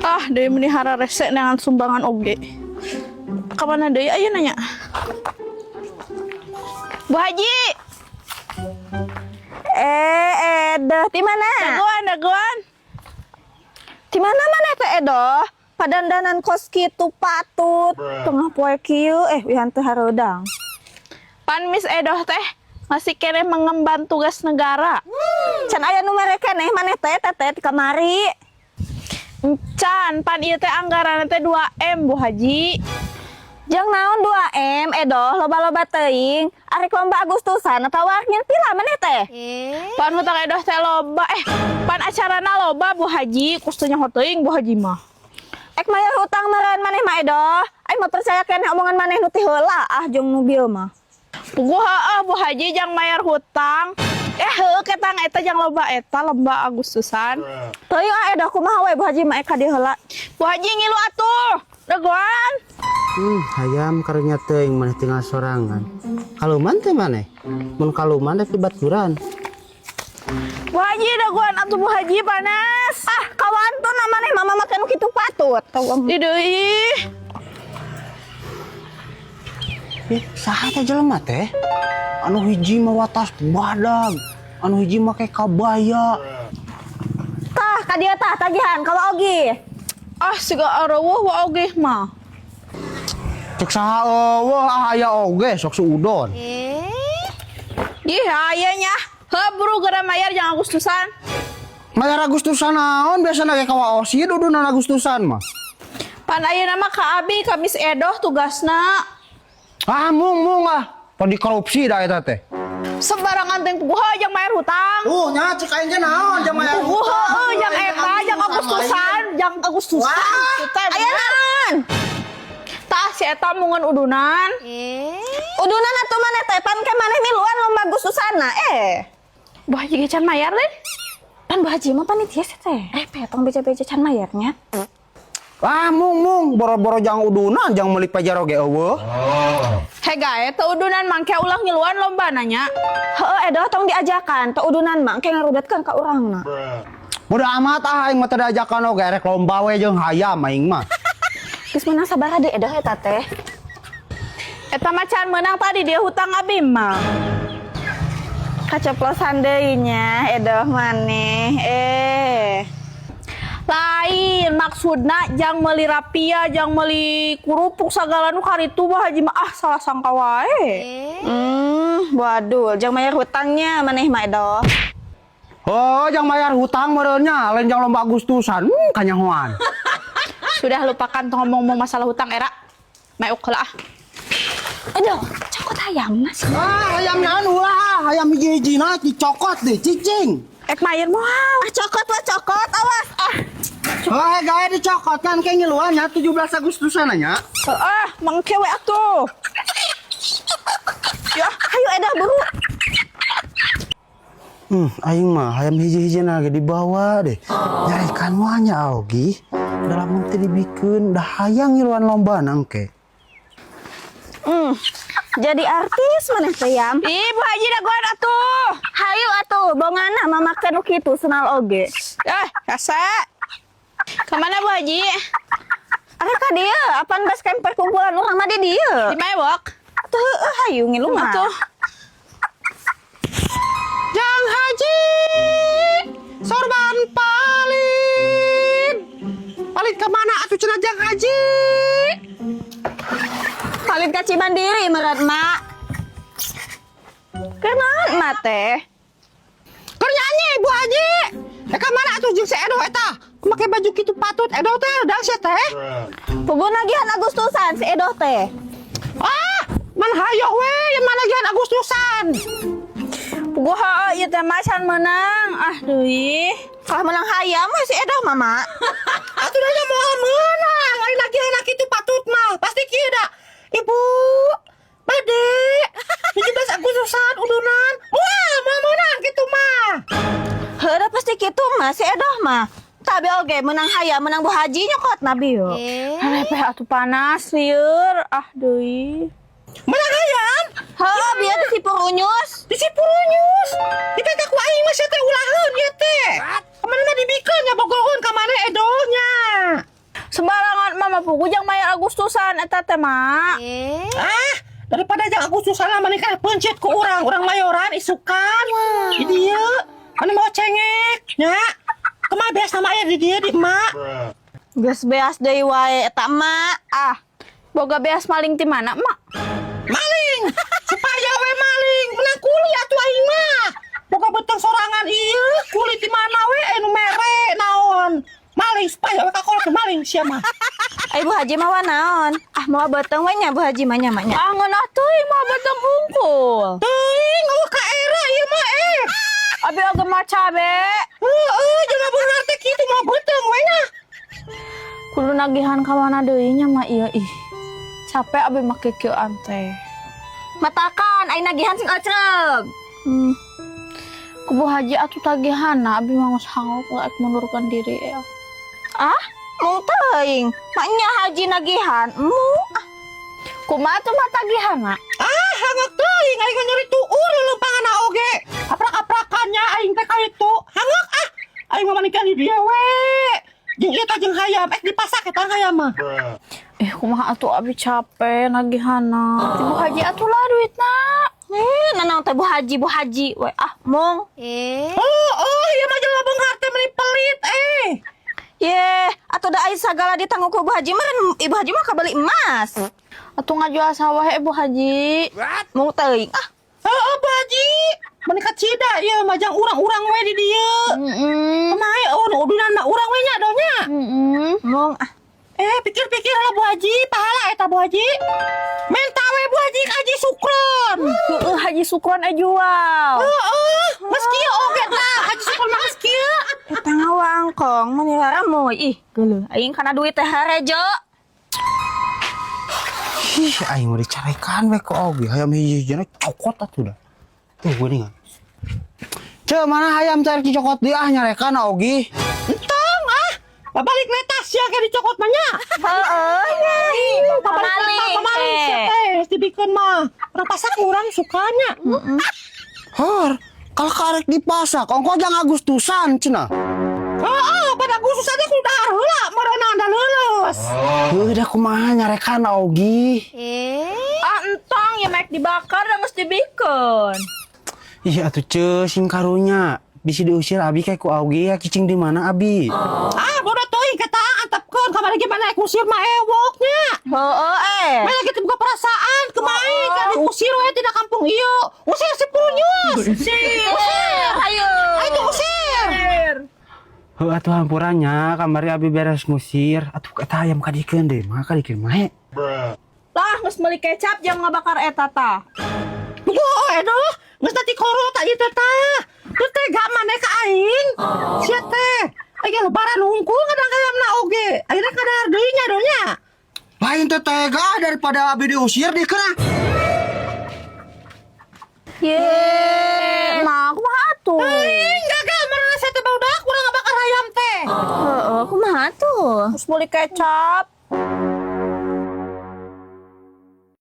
Ah, deui meni hararese neangan sumbangan oge. Ka mana deui ayeuna nya? Bu Haji. Eh, Edoh, di mana? Dagoan, dagoan. Di mana mana teh, Edoh? Padandanan kos kitu patut. Tengah poe kieu wihan teu hareudang. Pan Miss Edoh teh masih keneh mengemban tugas negara. Can aya nu mere keneh maneh teh teteh di kamari. Can, pan ieu teh anggaran teh 2M, Bu Haji. Jang naon 2M, Edoh, loba-loba teuing. Arek lomba Agustusan atawa arek nyieun pila maneh teh? Pan hutang Edoh teh loba, pan acarana loba, Bu Haji, kos teu nyaho teuing Bu Haji mah. Ek mayar hutang meureun maneh mah, Edoh. Aing mah percaya keneh omongan maneh nu ti heula ah jeung nu bieu mah. Puguh heueuh, Bu Haji, jang mayar hutang. Heueuh ketang eta jang loba eta lomba Agustusan. Teuing ah, Edoh, kumaha we Bu Haji mah ek ka dieu heula. Bu Haji ngilu atuh. Dagoan. Hayam karunya teuing maneh tinggal sorangan. Kaluman teh maneh? Mun kaluman rek dibaturan. Bu Haji, dagoan atuh, Bu Haji, panas. Ah, kawantun maneh mama make nu kitu patut. Tau. Di deui. Ih, saha teh jelema teh? Anu hiji mah watas badag, anu hiji make kabaya. Tah, ka dieu tah tagihan ka Wa Ogi. Ah, siga areuweuh wa oge mah. Cek saha euweuh? Ah, aya oge sok suudon. Ih, aya nya. Heuh, buru geura mayar jang Agustusan. Mayar Agustusan naon, biasana ge ka Wa Osi dudunan Agustusan mah. Pan ayeuna mah ka abi, ka Miss Edoh tugasna. Ah, mung mung ah. Pan dikorupsi da eta teh. Sembarangan teh, puguh jang mayar hutang. Tuh nya cek aing ge naon jang mayar. Puguh heueuh jang eta jang Agustusan, jang Agustusan. Kitu teh. Aya naon? Tah, si eta mungun udunan. Udunan atuh maneh teh, pan ke maneh miluan lomba Agustusana eh. Bu Haji ge can mayar deh. Pan Bu Haji mah panitia sih teh. Eh, petong beja-beja can mayarnya. Ah, mung mung boro-boro jang udunan, jang meuli pajaro ge euweuh. Hegae teu udunan mangke ulah ngiluan lomba nanya. Heeh, Edoh, tong diajakan, teu udunan mah engke ngarudatkeun ka urangna. Bodo amat ah, aing mah teu diajakan oge, erek lomba we jeung hayam aing mah. Geus meunang sabaraha deui, Edoh, eta teh? Eta mah can meunang, tadi dia hutang abi mah. Kaceplosan deui nya, Edoh maneh. Eh. Lain maksudna jang meuli rapia, jang meuli kerupuk sagala nu karitu, Bu Haji mah, ah, salah sangka wae. Waduh, jang mayar hutangnya maneh mah, Edoh. Oh, jang mayar hutang meureun nya, lain jang lomba Agustusan. Kanyahoan. Sudah, lupakan, tong ngomong-ngomong masalah hutang era. Meuk heula ah. Aduh, cokot hayamna sih. Ah, hayam naon, ulah ah, hayam hiji-hijina dicokot deh, cicing. Ek mayar moal. Ah, cokot lah, cokot, awas. Ah, Oh, gawe dicokot kan kayak ngiluan nya 17 Agustusan nya. Ah, mangke we atuh. Ya, hayu Edoh buru. Aing mah hayam hiji-hijina ge dibawa deh. Nyarekan mah nya ogi. Dalam teu dibikeun, dah hayang ngiluan lomba nangke. Jadi artis maneh teh, Yam. Ih, Bu Haji, dagoan atuh. Hayu atuh, bongana mamakeun nu kitu senal oge. Eh, kasa. Kemana, Bu Haji? Arek ka dieu, apan base camp perkumpulan urang mah di dieu. Di Mewok. Atuh heueuh, hayu ngilu mah. Atuh. Jang Haji sorban palid. Palid kemana atuh cenah, Jang Haji? Palid ka Cimandiri meureun, Mak. Kenaon Mak teh? Keur nyanyi, Bu Haji. Eh, kemana atuh jeung si Edo eta? Make baju kitu patut Edo teh da sia teh. Puguh nagihan Agustusan si Edoh teh. Ah, man hayo we yang mana nagihan Agustusan. Puguh heueuh ieu teh mah can meunang. Ah, deui. Kalah menang hayam we si Edoh mama. Atuh da moal meunang, ari nagihan kitu patut mah. Pasti kieu da. Ibu, bade 17 Agustusan udunan. Moal moal meunang kitu mah. Heueuh da pasti kitu mah si Edoh mah. Tapi oge menang hayam, menang Bu Haji nyokot nabi yo. Repeh atuh, panas lieur. Ah, deui. Menang hayam? Heueuh, biar di Sipurunyus. Di Sipurunyus. Dipenta ku aing mah sia teh ulaheun ieu teh. Kabogohon ka maneh, Edoh nya. Sembarangan mama pugu jang mayar Agustusan eta teh, Mak. Ah, daripada jang Agustusan lah mending kan pencet ku urang, urang mayoran isukan. Di dieu, mana mau cengek nya. Kumaha beas nama aya di dieu di emak. Geus beas deui wae eta emak. Ah, Boga beas maling ti mana, Mak? Maling, supaya we maling, menang kuli atuh aing mah. Boga beteng sorangan ieu, kuli di mana we anu mere naon. Maling supaya we kakolot maling sia mah. Ai Bu Haji mah naon? Ah, moal beuteung we nya Bu Haji mah nya mah nya. Ah, ngeunah teuing mah beuteung hungkul. Teuing euweuh ka era ieu mah eh. Abi oge mah cabe. Heeh, jelema beunghar teh kitu mah beuteung we nya. Kudu nagihan ka mana deui nya mah ieu ih. Capek abi mah kikieuan teh. Matakan ai nagihan sing acreg. Ku Bu Haji atuh tagihanna, abi mah geus hangok rek mundurkan diri ya. Ah, mung teuing. Maknya Haji nagihan, emu. Ah, Kumaha tuh mah tagihanna? Ah, hangok teuing aing mah nyeri tuur leumpanganna oge. Aprak-aprakannya aing teh ka itu. Hangok ah. Aing mah manikah di dieu we. Jeung ieu tah jeung hayam, ek dipasak eta hayam mah. Eh, kumaha atuh, abi capek nagihanna. Ti Bu Haji atuh lah duitna. Eh, nanaon teh Bu Haji, Bu Haji we ah, mung. Oh, ieu mah jelema beunghar teh meuni pelit eh. Ye, atuh da ai sagala ditanggung ku Bu Haji mah kan Ibu Haji mah kabeli emas. Atuh ngajual sawah eh, Bu Haji. Mung teuing ah. Heeh, Bu Haji. Meuni kacida ieu mah jang urang-urang we di dieu. Kumaha oh nu udunan mah urang we nya donya. Mung ah. Eh, pikir-pikir lah Bu Haji, pahala eta Bu Haji. Menta we Bu Haji ka Haji Sukron. Heeh, Haji Sukron eh jual. Heeh, geus kieu oge tah, Haji Sukron mah geus kieu. Eta ngawangkong meni laramoy ih, geuleuh. Aing kana duit teh harejo. Ih, aing mau dicarekan we ku Ogi. Hayam hiji-hijina cokot atuh dah. Tuh geuningan. Ceu, mana hayam cari dicokot di ah nyarekan Ogi. Entong ah. Babalik netas sia ke dicokot mah nya. Heeh nya. Pamali, Pamali, pamali eh. sia teh geus dibikeun mah. Urang pasak urang sukanya. Hor, kalau karek dipasak, ongko jang Agustusan cenah. Heeh, pada Agustus teh kudu dahar heula meureunan da leuleus. Heuh, dah kumaha nyarekan Ogi. Ah, entong ya mek dibakar dan geus dibikeun. Ih, atuh ceu sing karunya. Bisi diusir abi kayak ku Ogi ya cicing di mana abi? Ah, bodoh teuing kata antepkeun kamari ge mana ngusir mah ewoknya. Heeh eh. Mana gitu buka perasaan kemarin kan diusir we tidak kampung ieu. Usir si Punyus. Usir. Ayo. Ayo usir. Heuh, atuh hampuranya kamari abi beres ngusir. Atuh eta hayam kadikeun deui mah kadikeun mah. He. Lah, geus meuli kecap jang ngabakar eta tah. Tunggu oh edoh, geus tadi korot ieu teh tah. Teu tega maneh ka aing. Sia teh. Aing lebaran hungkul kadang hayamna oge. Ayeuna kadar deui nya donya. Lain teh tega daripada abi diusir dikeun ah. Ye, mah kumaha atuh? Teuing gagal mana saya teh barudak urang ngabakar hayam teh. Heeh, kumaha tuh? Geus meuli kecap.